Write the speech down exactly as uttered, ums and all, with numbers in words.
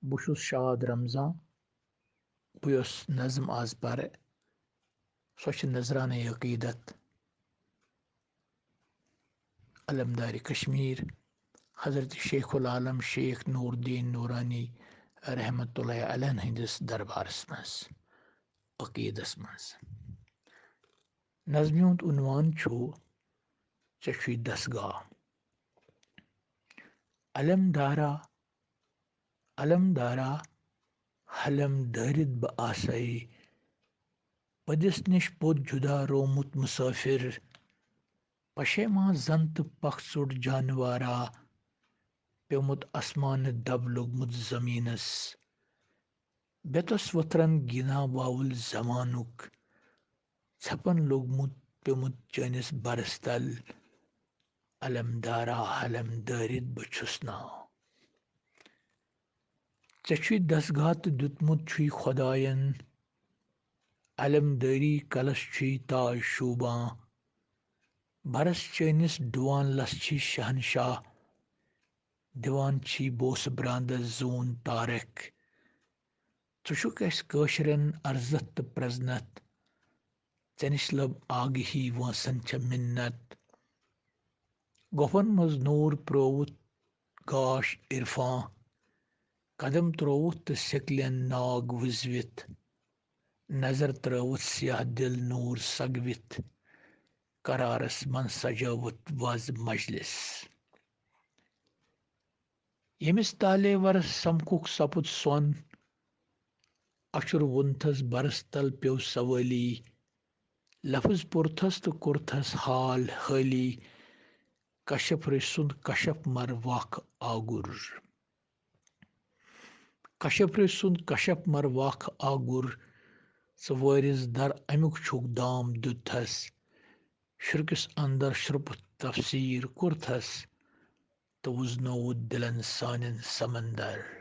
بہٕ چھُس شاد رمضان۔ بہٕ یۄس نظم آز پرٕ، سۄ چھِ نذرانہ عقیدت۔ علمدار کشمیر، حضرت شیخ العالم شیخ نور الدین نورانی رحمت اللہ علیہ ہٕنٛدِس دربارس منٛز، عقیدس منٛز۔ نظمہِ ہُنٛد عنوان چھُ، ژےٚ چھُے دستگاہ۔ علمدارا، علمدارا، حلم دٲرِتھ بہٕ آسَے، پٔدِس نِش پوٚد جُدا رومُت مُسٲفِر، پشیمان زن تہٕ پکھ ژوٚٹ جانوارا، پیوٚمُت آسمانہٕ دب لوٚگمُت زمینس، بیتس وتھرن گِنا واوُل زمانُک، ژھپن لوٚگمُت پیوٚمُت چٲنِس برس تل۔ علمدارا، حلم دٲرِتھ بہٕ چھُس نا۔ ژےٚ چھُے دستگاہ تہٕ دیُتمُت چھُے خۄداین، علمدٲری کلس چھُے تاج شوٗبان۔ برس چٲنِس ڈُوان لس چھی شہنشاہ، دِوان چھی بوسہٕ براندس زوٗن تارک۔ ژٕ چھُکھ اَسہِ کٲشرٮ۪ن عرضت تہٕ پرزنت، ژےٚ نِش لب آگہی وٲنٛسن چھےٚ مِنت۔ گۄپھن منٛز نوٗر پرٛووُتھ گاش عرفان، قدم ترٛووُتھ تہٕ سِکلٮ۪ن ناگ وُزوِتھ، نظر ترٛٲوُتھ سیاہ دِل نوٗر سگوِتھ، قرارس منٛز سجٲوُتھ وازٕ مجلس۔ ییٚمِس تالے ورس سمکھُکھ سپُد سۄن، اچھُر وُنتھس برس تل پیوٚو سوٲلی، لفظ پوٚرتھس تہٕ کوٚرتھس حال حٲلی، کشف رٔسۍ سُنٛد کشف مر وکھ آگُر۔ کشف رٔسۍ سُنٛد کشف مر وکھ آگُر، ژٕ وٲرِس در امیُک چھُکھ دام دیُتتھس، شرکِس اندر شرپُتھ تفسیٖر کوٚرتھس، تہٕ وُزنووُتھ دِلن سانٮ۪ن سمندر۔